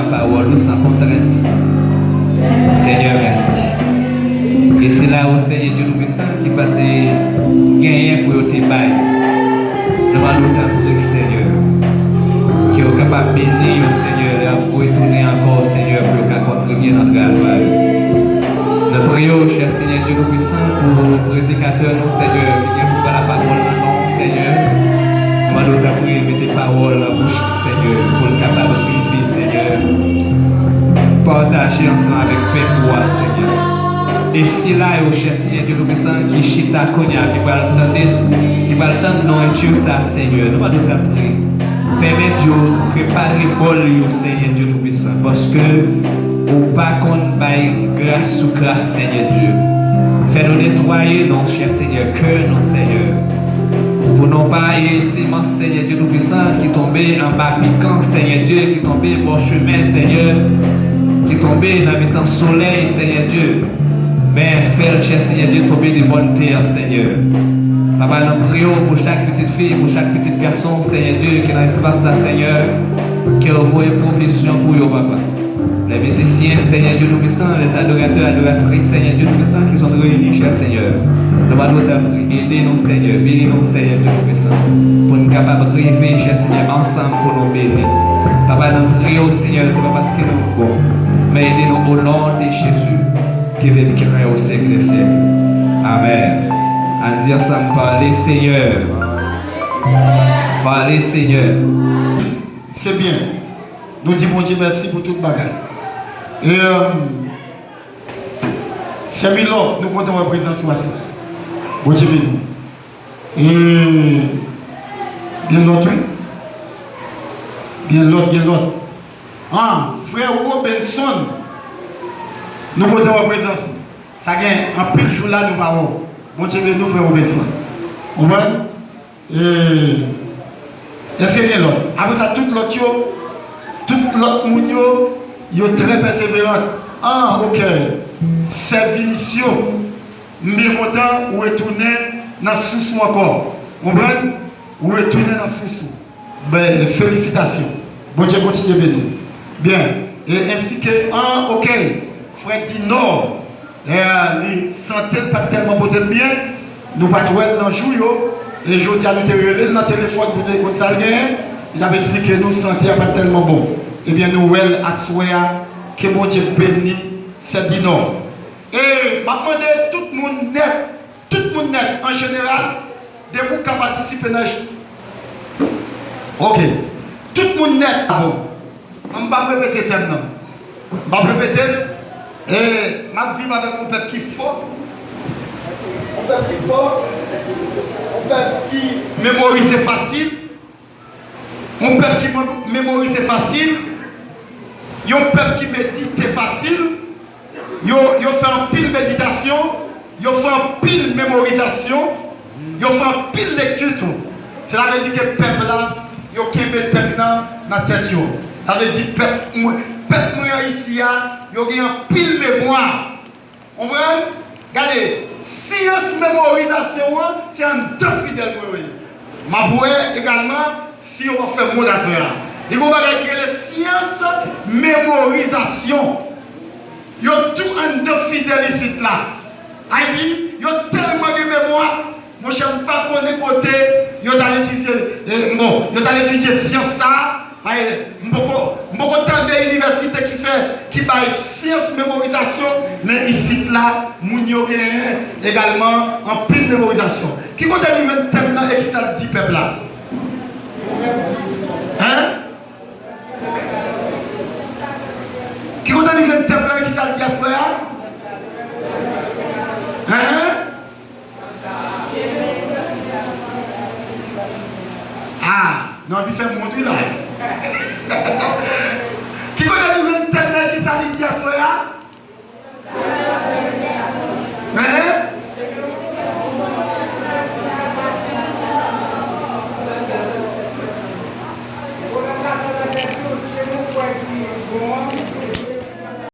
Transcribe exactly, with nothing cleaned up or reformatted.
Pawòl ou san kontrent. Senyè, mèsi. E sila yo, Senyè Dye Toupisan, ki pa te genyen pou yo te bay, nou mande w tanpri, Senyè, ke w kapab beni yo, Senyè, lè y ap retounen ankò, Senyè, pou yo ka kontribye nan travay. Nou priye w, chè Senyè Dye Toupisan, pou predikatè nou, Senyè, ki gen pou pran lapawòl nan non w, Senyè. Nou mande w tanpri, mete pawòl nan bouch li, Senyè, pou l kapab rive, Senyè, pataje ansanm avèk pèp ou a, Senyè. E sila yo, chè Senyè Dye Toupisan, ki chita kounye a, ki pral tande, ki pral tann non etye sa, Senyè, nou mande w tanpri, pèmèt yo prepare bòl yo, Senyè Dye Toupisan, paske ou pa konn bay gras sou gras, Senyè Dye. Fè nou netwaye, non, chè Senyè, kè nou, Senyè. Pou nou pa ye semans, Senyè Dye Toupisan, ki tonbe anba pikan, Senyè Dye, ki tonbe bò chemen, Senyè, ki tonbe nan mitan solèy, Senyè Dye. Men fè l, chè Senyè Dye, tonbe de bòn tè, Senyè. Papa, nou priye w pou chak pitit fi, pou chak pitit gason, Senyè Dye, ki nan espas la, Senyè, ke w voye pwovizyon pou yo, papa. Les musiciens, Senyè Dye Toupisan, les adorateurs, adoratrices, Senyè Dye Toupisan, ki sont réunis, chè Senyè. Nou mande w tanpri, ede nou, Senyè, beni nou, Senyè Dye Toupisan, pou n kapab rive, chè Senyè, ansanm pou nou beni. Papa, nou priye w, Senyè, se pa paske nou bon, men ede nou, au nom de Jésus, qui vit, qui règne au siècle des siècles. Amen. Ann di ansanm, pale, Senyè. Pale, Senyè. Se byen. Nou di Bondye mèsi pou tout bagay. E, euh, Sè Milòv, nou kontan wè prezans ou aswè. Bondye beni w. E gen lòt, wi. Gen lòt, gen lòt. Ah, frè Robinson, nou kontan wè prezans ou. Sa gen anpil jou la nou pa wè w. Bondye beni w, frè Robinson. Konprann? E, èske gen lòt? Apre sa, tout lòt yo, tout lòt moun yo, yo trè pèseveran. Ah, ok. Sè Vinisyo, m byen kontan ou retounen nan sous ou ankò. Konprann? Ou retounen nan sous ou. Ben, felisitasyon. Bondye kontinye beni w. Byen. E ensi ke, ah, ok. Frè Dinò, eh, li, sante l pa t tèlman pote l byen. Nou pa t wè l nan jou yo. E jodi a, nou te rele l nan telefòn pou nou konn sa l genyen. Li t ap esplike nou sante a pa t tèlman bon. Ebyen, nou wè l aswè a. Ke Bondye beni sè Dinò. E m ap mande tout moun nèt, tout moun nèt, an jeneral, depi w ka patisipe nan j-, ok. Tout moun nèt. Ah bon. M p ap repete tèm nan. M p ap repete l. E m ap viv avèk yon pèp ki fò. Yon pèp ki fò. Yon pèp ki memorize fasil. Yon pèp ki mem-, memorize fasil. Yon pèp ki medite fasil. Yo, yo fè anpil meditasyon, yo fè anpil memorizasyon, yo fè anpil lekti tou. Sela vle di ke pèp la, yo kenbe tèm nan nan tèt yo. Sa vle di pèp, mwen, pèp mwen an isi a, yo gen anpil memwa. Konprann? Gade, syans memorizasyon an, se anndan fidèl mwen yo ye. M ap wè egalman si yo p ap fè m wont aswè a. Li gen yon bagay ki rele syans memorizasyon. Yo tou anndan fidèl isit la. Ayiti, yo tèlman gen memwa, monchè, m pa konnen kote yo t al itilize, eh, bon, yo t al etidye syans sa a. Ay, m poko, m poko tande inivèsite ki fè, ki bay syans memorizasyon, men isit la, moun yo genyen egalman anpil memorizasyon. Ki kote li jwenn tèm nan e kisa l di pèp la? Hein? Ki kote li jwenn tèm nan e kisa l di aswè a? Hein? Ah, nou anvi fè m wont wi la.